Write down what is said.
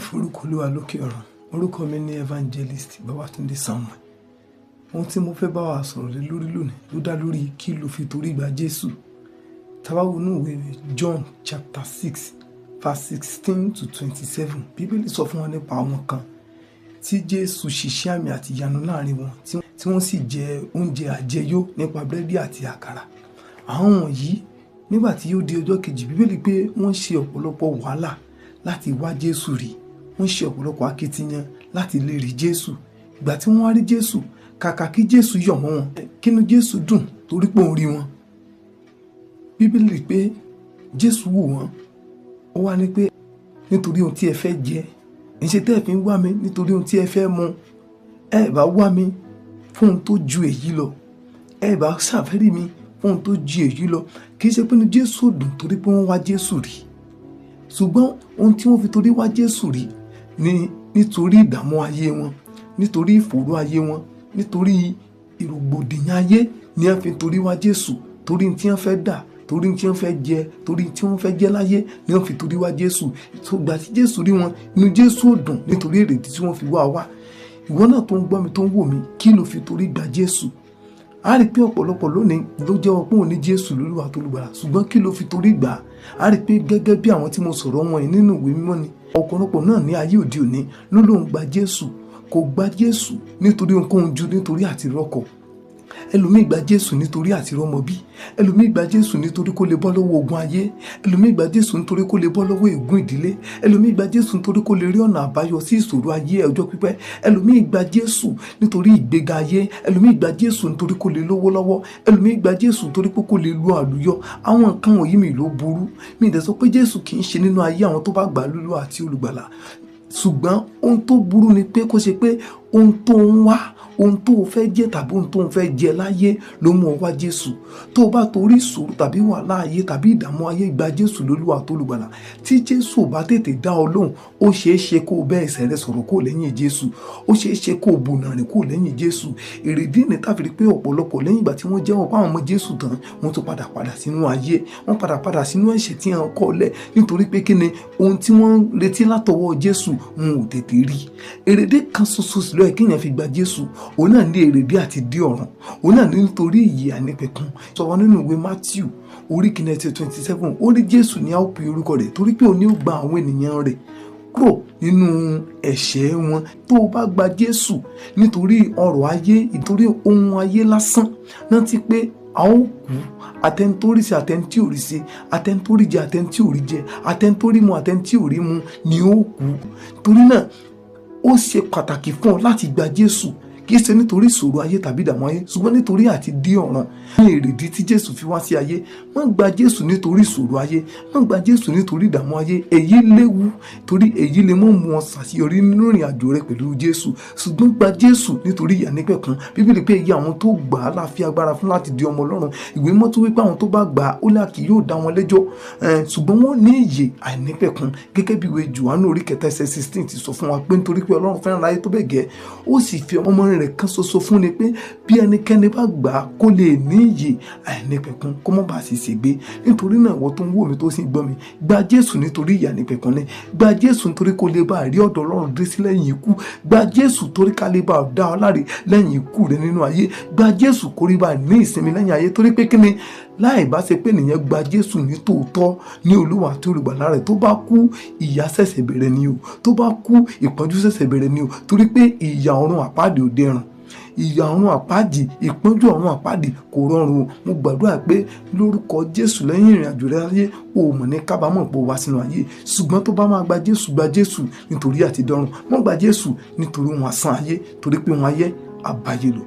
Forúkọ Olúwa lókè ọ̀run. Orúkọ mi ni Evangelist Babatunde Samuel. Ohun tí mo fẹ́ bá wa sọ̀rọ̀ lé lórí lónìí ló dá lórí kí ló fi torí gba Jésù. Tá bá wo inú ìwé John chapter 6 verse 16 to 27, Bíbélì sọ fún wa nípa àwọn kan tí Jésù ṣiṣẹ́ àmì àti ìyanu láàrin wọn, tí wọ́n sì jẹ oúnjẹ àjẹyó nípa búrẹ́dì àti àkàrà. Àwọn wọ̀nyí, nígbà tí ó di ọjọ́ kejì, Bíbélì pé wọ́n ṣe ọ̀pọ̀lọpọ̀ wàhálà láti wá Jésù rí. Wọ́n ṣe ọ̀pọ̀lọpọ̀ akitiyan láti lè rí Jésù. Ìgbà tí wọ́n wá rí Jésù, kàkà kí Jésù yọ̀ mọ́ wọn, kínú Jésù dùn torí pé òun rí wọn, Bíbélì pé Jésù wò wọ́n, ó wá ní pé nítorí ohun tí ẹ fẹ́ jẹ ìṣe tẹ́ ẹ fi ń wá mi, nítorí ohun tí ẹ fẹ́ mu, ẹ bá wá mi fún ohun tó ju èyí lọ, ẹ bá ṣàfẹ́rí mi fún ohun tó ju èyí lọ. Kì í ṣe pé ní Jésù dùn torí pé wọ́n wá Jésù rí, ṣùgbọ́n ohun tí wọ́n fi torí wá Jésù rí ni nítorí ìdààmú ayé wọn, nítorí ìfòòró ayé wọn, nítorí ìrògbòdìyàn ayé ni wọ́n fi torí wá Jésù. Torí tí wọ́n fẹ́ dà, torí tí wọ́n fẹ́ jẹ, torí tí wọ́n fẹ́ jẹ láyé ni wọ́n fi torí wá Jésù. Ìgbà tí Jésù rí wọn, inú Jésù ò dùn nítorí èrèdí tí wọ́n fi wá wá. Ìwọ náà tó ń gbọ́ mi, tó ń wò mí, kí ló fi torí gba Jésù? A rí pé ọ̀pọ̀lọpọ̀ lónìí ló jẹ́wọ́ pé òun ní Jésù lólúwa tó lùgbàlà, ṣùgbọ́n kí ló fi torí gbà á? A rí pé gẹ́gẹ́ bí àwọn tí mo sọ̀rọ̀ wọn yìí nínú ìwé mímọ́ ni, ọ̀pọ̀lọpọ̀ náà ní ayé òde òní ló lóun gba Jésù, kò gba Jésù nítorí ohunkóhun ju nítorí àti rọ́kọ. Ẹlòmíì gba Jésù nítorí àti rọ́mọ bí. Ẹlòmíì gba Jésù nítorí kó lè bọ́ lọ́wọ́ ogun ayé. Ẹlòmíì gba Jésù nítorí kó lè bọ́ lọ́wọ́ ègún ìdílé. Ẹlòmíì gba Jésù nítorí kó lè rí ọ̀nà àbáyọ sí ìṣòro ayé ọjọ́ pípẹ́. Ẹlòmíì gba Jésù nítorí ìgbéga ayé. Ẹlòmíì gba Jésù nítorí kó lè lówó lọ́wọ́. Ẹlòmíì gba Jésù nítorí pé kó lè lu àlùyọ. Àwọn nǹkan wọ̀nyí mi ló burú. Mi ì dẹ̀ sọ pé Jésù kì í ṣe nínú ayé àwọn tó bá gbà á lólúwa àti olùgbàlà, ṣùgbọ́n ohun tó burú ni pé kó ṣe pé ohun tó ń wá, ohun tó o fẹ́ jẹ tàbí ohun tó ń fẹ́ jẹ láyé ló mú ọ wá Jésù. Tó o bá torí ìṣòro tàbí wàhálà ayé tàbí ìdààmú ayé gba Jésù lólúwa tó olùgbàlà, tí Jésù ò bá tètè dá ọ lóhùn, ó ṣeé ṣe kó o bẹ́ ẹsẹ̀ rẹ sọ̀rọ̀ kó o lẹ́yìn Jésù. Ó ṣeé ṣe kó o bùnà rìn kó o lẹ́yìn Jésù. Èrèdí ní tàbí pé ọ̀pọ̀lọpọ̀, lẹ́yìn ìgbà tí wọ́n jẹ́wọ́ pé àwọn ọmọ Jésù tán, wọ́n tún padà padà sínú ayé, wọ́n padà padà sínú ẹ̀ṣẹ̀ tí wọ́n kọ́ lẹ̀, nítorí pé kí ni ohun tí wọ́n ń retí látọwọ́ Jésù, wọn ò tètè rí. Èrèdí kan ṣoṣo sì ló yẹ kéèyàn fi gba Jésù. Òun náà ní èrèdí àti dé ọ̀run. Òun náà ní nítorí ìyè àìnípẹ̀kun. Sọ wọn nínú ìwé Matthew orí kìíní ẹsẹ̀ 27, ó ní Jésù ní a ó pe orúkọ rẹ̀, torí pé òun ní ó gba àwọn ènìyàn rẹ̀ kúrò nínú ẹ̀ṣẹ̀ wọn. Tó o bá gba Jésù nítorí ọrọ̀ ayé, nítorí ohun ayé lásán, rántí pé a ó kú. Àtẹnitórí ṣe, àtẹnití ò rí ṣe, àtẹnitórí jẹ, àtẹnití ò rí jẹ, àtẹnitórí mu, àtẹnití ò rí mu ni ó kú. Torí náà, ó ṣe pàtàkì fún ọ láti gba Jésù, kì í ṣe nítorí ìṣòro ayé tàbí ìdààmú ayé, ṣùgbọ́n nítorí àti dé ọ̀run ní èrèdí tí Jésù fi wá sí ayé. Má gba Jésù nítorí ìṣòro ayé, má gba Jésù nítorí ìdààmú ayé. Èyí léwu, torí èyí lè mọ́ mú ọ ṣàṣeyọrí nínú ìrìn àjò rẹ pẹ̀lú Jésù. Ṣùgbọ́n gba Jésù nítorí ìyè àìnípẹ̀kun. Bíbélì pé iye àwọn tó gbà á la fi agbára fún láti di ọmọ Ọlọ́run. Ìwé mọ́ tó wípé àwọn tó bá gbà á, ó ní kì yóò dá wọn lẹ́jọ́, ṣùgbọ́n wọ́n ní ìyè àìnípẹ̀kun, gẹ́gẹ́ bí ìwé Jòhánù orí kẹta ẹsẹ̀ 16 ti sọ fún wa pé nítorí pé Ọlọ́run fẹ́ràn ayé tó bẹ́ẹ̀ gẹ́, ó sì fi ọmọ rẹ̀ kan ṣoṣo fún ni, pé bí ẹnikẹ́ni bá gbà á, kó lè ní ìyè àìnípẹ̀kun, kó má bàa sì ṣègbé. Nítorí náà, ìwọ tó ń wò mí, tó sì ń gbọ́ mi, gba Jésù nítorí ìyè àìnípẹ̀kun ni. Gba Jésù nítorí kó lè bá rí ọ̀dọ̀ Ọlọ́run dé sí lẹ́yìn ikú. Gba Jésù torí ká lè bá dá ọ láre lẹ́yìn ikú rẹ nínú ayé. Gba Jésù kó rí bá ní ìsinmi lẹ́yìn ayé. Torí pé kí ni? Láì bá ṣe pé nìyẹn gba Jésù ní tòótọ́ ní Olúwa àti olùgbàlà rẹ̀, tó bá kú, ìyà ṣẹ̀ṣẹ̀ bẹ̀rẹ̀ ni o. Tó bá kú, ìpọ́njú ṣẹ̀ṣẹ̀ bẹ̀rẹ̀ ni o, torí pé ìyà ọ̀run àpáàdì ò dẹrùn. Ìyà ọ̀run àpáàdì, ìpọ́njú ọ̀run àpáàdì kò rọrùn o. Mo gbàdúrà pé lórúkọ Jésù, lẹ́yìn ìrìn àjò rẹ láyé, o ò mọ̀ ní kábàámọ̀ pé o wá sínú ayé. Ṣùgbọ́n tó bá máa gba Jésù, gba Jésù nítorí àti dọ́run. Má gba Jésù nítorí wọn asán ayé, torí pé wọn ayé àbáyé lò.